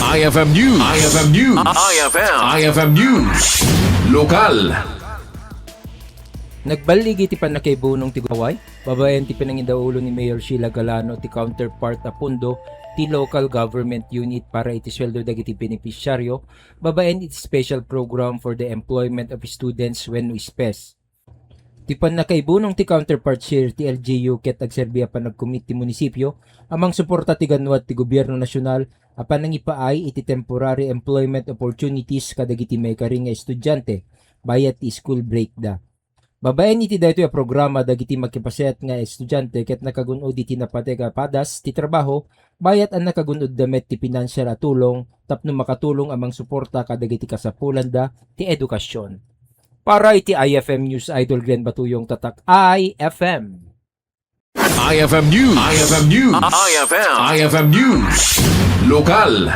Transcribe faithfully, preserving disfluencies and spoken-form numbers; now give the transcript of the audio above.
I F M News. I F M News. I F M. I F M News. Lokal. Nagballig iti pannakaibunong ti Hawaii, babaen ti pinangidaulo ni Mayor Sheila Galano ti counterpart a pondo ti local government unit para iti sueldo dagiti benepisyaryo, babaen iti special program for the employment of students wenno SPES. Ti pannakaibunong ti counterpart share ti L G U ket agserbi a panagkumit ti munisipyo a mangsuporta ti ganwat ti gobierno nasional a panangipaay iti temporary employment opportunities kadagiti maikari nga estudiante bayat ti school break da. Babaen iti daytoy a programa dagiti makipaset nga estudiante ket nakagun-od iti napateg a padas ti trabaho bayat a nakagun-odda met ti pinansial a tulong tapno makatulong a mangsuporta kadagiti kasapulanda ti edukasyon. Para iti I F M News, Idol Glenn Batuyong, Tatak I F M. I F M News. I F M News. I F M. I F M News. Lokal.